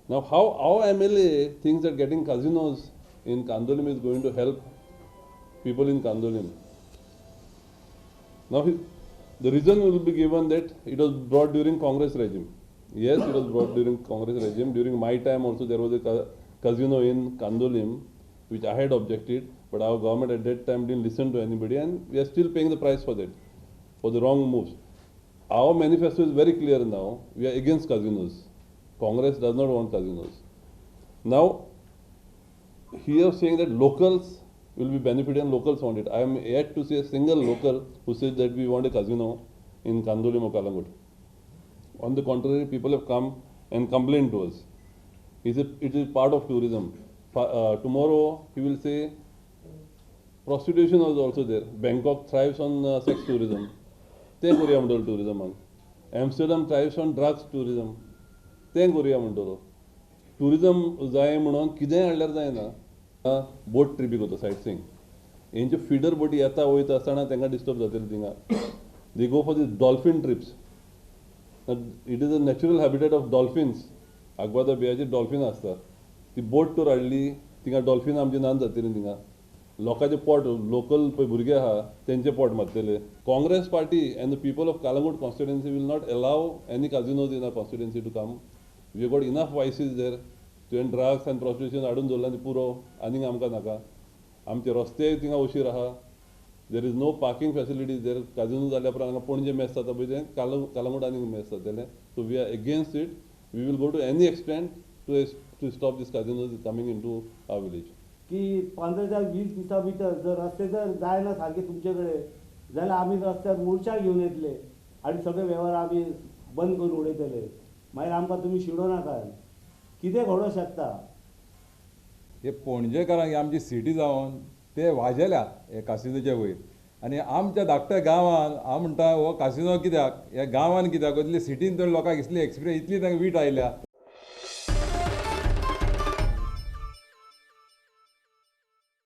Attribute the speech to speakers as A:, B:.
A: Now, how our MLA thinks that getting casinos in Candolim is going to help people in Candolim? Now, the reason will be given that it was brought during Congress regime. Yes, it was brought during Congress regime. During my time also there was a casino in Candolim, which I had objected, but our government at that time didn't listen to anybody, and we are still paying the price for that, for the wrong moves. Our manifesto is very clear now. We are against casinos. Congress does not want casinos. Now, he is saying that locals will be benefited and locals want it. I am yet to see a single local who says that we want a casino in Candolim or Calangute. On the contrary, people have come and complained to us. He said it is part of tourism. Tomorrow he will say prostitution was also there. Bangkok thrives on sex tourism. तें करुया म्हणटलो टुरिजमान. Amsterdam thrives on drugs tourism. तें करुया म्हणटलो. Tourism जाय म्हणून कितेंय हाडल्यार जायना. बोट ट्रिपीक वता सायट सिंग, हेंच्यो फिडर बोटी येता वयता आसतना तांकां डिस्टर्ब जातलें थिंगा. They go for this dolphin trips. It is a natural habitat of dolphins. Aguada बेयाचेर dolphin आसता. ती बोट टूर हाडली थिंगा, डॉल्फिन आमची नान जातली थिंगा. लोकांचें पोट, लोकल पळय भुरगे आहा तेंचें पोट मारतले. Congress Party and the people of Calangute constituency will not allow any casinos in our constituency to come. We got enough vices there. तुवें ड्रग्स आनी प्रोस्टिट्यूशन हाडून दवरलां ती पुरो, आनीक आमकां नाका. आमचे रस्तेय थिंगा उशीर आहा. There is no parking facilities there. Casino जाल्या उपरांत हांगा पणजे मेस जाता पळय, तें कालंगूट आनीक मेस जातलें. So we are against it. We will go to any extent to stop this casinos coming into our village.
B: की 15 ते 20 दिसां भितर जर रस्ते जर जायना सारके तुमचे कडेन जाल्यार आमी रस्त्यार मोर्चा घेवन येतले आनी सगळे वेव्हार आमी बंद करून उडयतले. मागीर आमकां तुमी शिडो नाका, कितें घडोवंक शकता.
C: हे पणजेकारांक आमची सिटी जावन ते वाजेल्या हे कासिनोचे वयर. आनी आमच्या धाकट्या गांवान हांव म्हणटा हो कासिनो कित्याक, ह्या गांवान कित्याक, इतले सिटीन तर लोकांक इसली एक्सपिरियन्स, इतली तांकां वीट आयल्या.